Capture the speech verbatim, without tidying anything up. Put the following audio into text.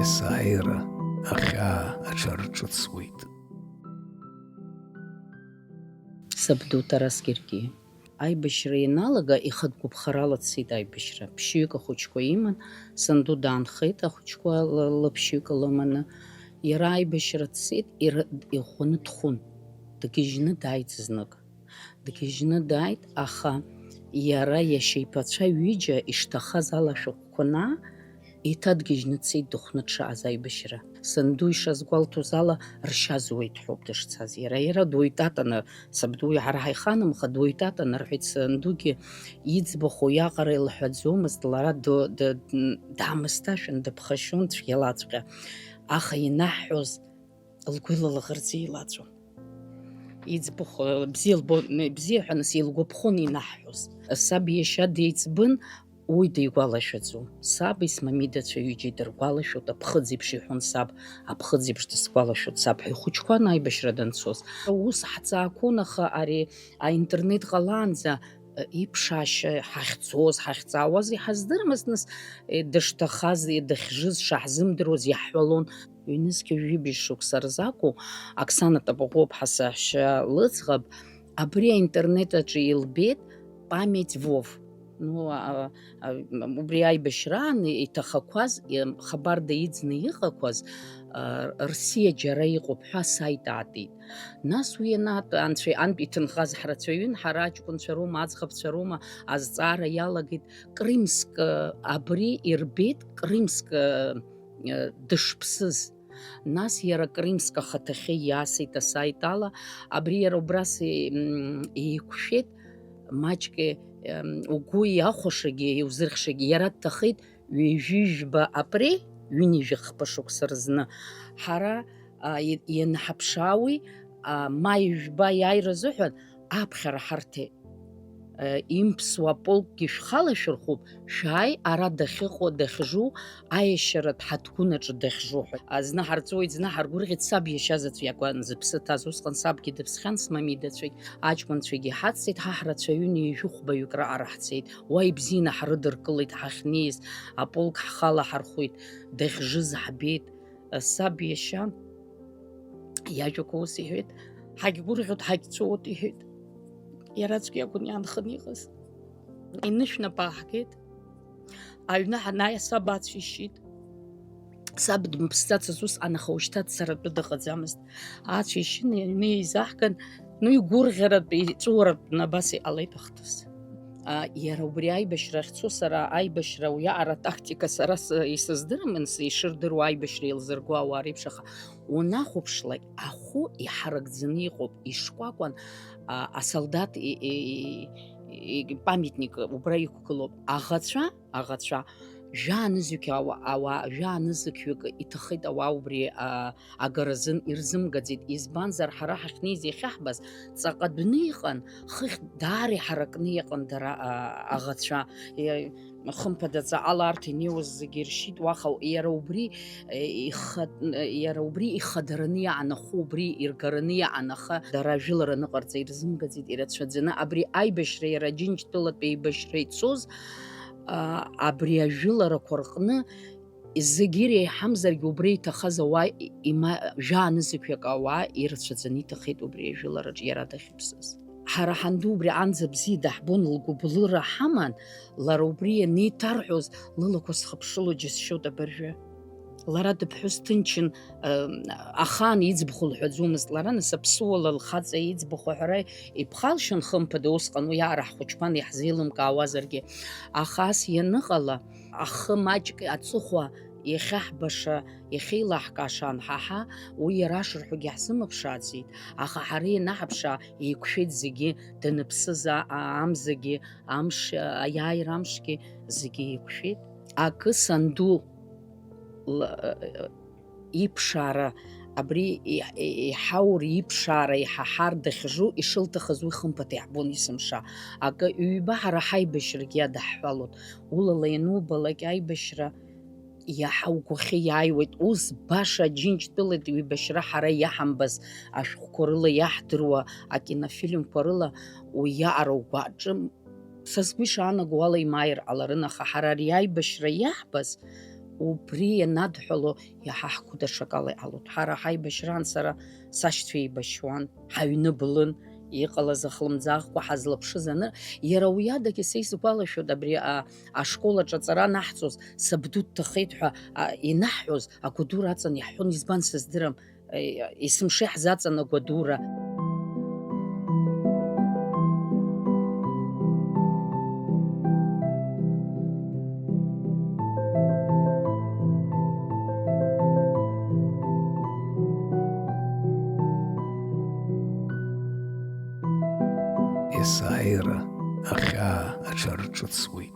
Есааира ахьаа аҽарҿыцуеит. Сабду Тарас Гергиа. Аибашьра ианалага ихатә гәаԥхарала дцеит аибашьра. Ԥшьҩык ахәыҷқәа иман, санду даанхеит ахәыҷқәа ла-, лыԥшьҩык лыманы. Иара аибашьра дцеит, ира-, иӷәӷәаны дхәын. Дгьежьны дааит знык. Дгьежьны дааит, аха иара иашьа иԥацәа ҩыџьа ишҭахаз ала шәҟәқәа наа, еиҭа дгьежьны дцеит дыхәны дшааз аибашьра. Санду ишазгәалҭоз ала, ршьа зуеит ҳәоуп дышцаз. Иара, иара дуаҩ татаны, сабду ҳара ҳаиханамха, дуаҩ татаны, рҳәеит, сандугьы иӡбахә уиаҟара илҳәаӡомызт, лара ду-, д-, д-, даамысҭашәан, дыԥхашьон цәгьалаҵәҟьа. Аха инаҳҳәоз лгәи лылаӷырӡи еилаҵәон. Иӡбахә, э, бзиа лбон, э, бзиа ҳәа нас илгәаԥхон инаҳҳәоз. Саб иашьа деиҵбын, уи дигәалашәаӡом. Саби смамидацәа ҩыџьа идыргәалашәоит, аԥхыӡ еиԥш иҳәон саб, аԥхыӡ еиԥш дысгәалашәоит саб ҳәа ихәыҷқәан аибашьра данцоз. Ус ҳҵаақәон, аха ари аинтернет ҟалаанӡа, э, иԥшаашьа ҳахьцоз, ҳахьҵаауаз иҳаздырмызт, нас, э, дышҭахаз, э, дахьжыз шаҳзымдыруаз иаҳҳәалон. Ҩнызқьи жәибжь шықәса рзы акәу, Оксана Тапаӷәыԥҳа саҳәшьа лыӡӷаб, абри аинтернет аҿы илбеит Память Вов. Ну, а, а, м, убри аибашьраан иҭахақәаз, и-, хабарда иӡны иҟақәаз, а, Рсиа џьара иҟоуп ҳәа асаит аатит. Нас уи ианаатәа, анцәа, антә иҭынхаз ҳрацәаҩын, ҳара аҷкәынцәа роума, аӡӷабцәа роума, азҵаара иалагеит, Крымск, а, абри ирбеит, Крымск, а, э, дышԥсыз. Нас иара Крымск ахаҭахьы иасит асаит ала, абри иара убрас, м, еиқәшәеит, маҷк, э, м, угәы иахәашагьы, иузырхьшагьы, иара дҭахеит ҩажәи жәба апрель, ҩынҩажәи хԥа шықәса рзы, ҳара, а, и-, ианҳаԥшаауи, а, маи жәба иааира азыҳәан аԥхьара ҳарҭеит. Э, имԥсуа полкгьы шәхалашәырхәып, шәааи, ара дахьыҟоу, дахьжу, аиашьаратә ҳаҭгәын аҿы дахьжу ҳәа. А, зны ҳарҵәуеит, зны ҳаргәырӷьеит, саб иашьа заҵә иакәын зыԥсы ҭаз, усҟан сабгьы дыԥсхьан, смамидацәагь, аҷкәынцәагьы ҳаццеит, ҳа ҳрацәаҩын, ҩажәи хәбаҩык раҟара ҳцеит, уа ибзианы ҳрыдыркылеит, ҳахьнеиз, аполк ҳхала ҳархәит, дахьжыз ҳбеит, саб иашьа иажәақәа ус иҳәеит, ҳагьгәырӷьоит, ҳагьҵәуоит, иҳәеит. Иара аӡәк иакәын иаанханы иҟаз. Инышә нап ааҳгеит. Аҩны ҳанааи, саб ацәа ишьит. Саб дмыԥсӡацыз усҟан, аха уажәшьҭа дцаратәы дыҟаӡамызт. Ацәа ишьын, аҩны еизаҳган, ну, игәырӷьаратә, иҵәуаратәны абас иҟалеит ахҭыс. А, иара убри аибашьра ахьцо сара, аибашьра уиаҟара атактика сара с-, исыздырам, ис-, ишырдыруа аибашьра еилзырго ауаа реиԥш, аха унахәаԥшлак, ахәы иҳаракӡаны иҟоуп, ишкәакәан, а, асолдат и-, и-, и-, и-, памятник убра иқәгылоуп. Аӷацәа, аӷацәа, жәаа-нызқь ауа-, ауаа, жәаа-нызқьҩык иҭахеит ауаа убри, а, агаразын ирзымгаӡеит, избанзар, ҳара ҳахьнеиз иахьаҳбаз, ҵаҟа дәны иҟан, хыхь даара иҳаракны иҟан дара, а, аӷацәа. Е, хымԥада, ҵаҟала арҭ инеиуаз зегьы иршьит уаха, иара убри, е, иха-, иара убри ихадараны иаанахо, убри иргараны иаанахо, дара ажәылара аныҟарҵа ирзымгаӡеит ирацәаӡаны. Абри аибашьра, иара Џьынџьтәылатә еибашьра ицоз, а, абри ажәыларақәа рҟны зегьы иреиҳамзаргьы, убри иҭахаз ауаа има-, жәаа-нызқьҩык ауаа ирацәаӡаны иҭахеит убри ажәылараҿ иара дахьыԥсыз. Ҳара ҳанду убри анӡа бзиа даҳбон, лгәыбылра ҳаман, лара убри ианеиҭарҳәоз, лылақәа схыԥшыло џьысшьоит абыржәы. Лара дыԥҳәыс ҭынчын, ы, ахаан иӡбахә лҳәаӡомызт лара, нас аԥсуала лхаҵа иӡбахә аҳәара иԥхалшьон, хымԥада, усҟан уи аара ҳхәыҷқәан иаҳзеилымкаауазаргьы. Аха ас ианыҟала, ахы маҷк аҵыхәа иахьаҳбаша, иахьеилаҳкааша анҳаҳа, уи иара ашырҳәагьы ҳзымԥшааӡеит, аха ҳара ианаҳаԥшаа, еиқәшәеит зегьы, даныԥсыз а-, а-, амзагьы, амш, аиааира амшгьы, зегьы еиқәшәеит. Акы санду ла-, иԥшаара, абри и-, и-, иҳаур иԥшаара, иҳаҳар дахьжу, ишылҭахыз уи хымԥада иаҳбон есымша. Акы ҩба ҳара ҳаибашьрагьы иадаҳҳәалон. Улала ианубалак аибашьра иаҳа угәахьы иааиуеит. Ус баша Џьынџьтәылатә еибашьра ҳара иаҳамбаз ашәҟәқәа рыла иаҳдыруа, акинофильмқәа рыла уиаҟара угәаҿы, са сгәы ишаанаго ала, имааир ҟаларын, аха ҳара ари аибашьра иаҳбаз Убри ианадҳәало, иаҳа ҳгәы даҽакала иҟалоит. Ҳара ҳаибашьраан сара сашьцәа еибашьуан, ҳаҩны блын, иҟалаз ахлымӡаахқәа ҳазлаԥшыз аныр, иара уи адагьы са исгәалашәоит абри а-, ашкол аҿы аҵара анаҳҵоз, сабду дҭахеит ҳәа, а, инаҳҳәоз, агәадура аҵан иаҳҳәон, избан сыздырам, е, есымша иаҳзаҵан агәадура. Есааира ахьаа аҽарҿыцуеит.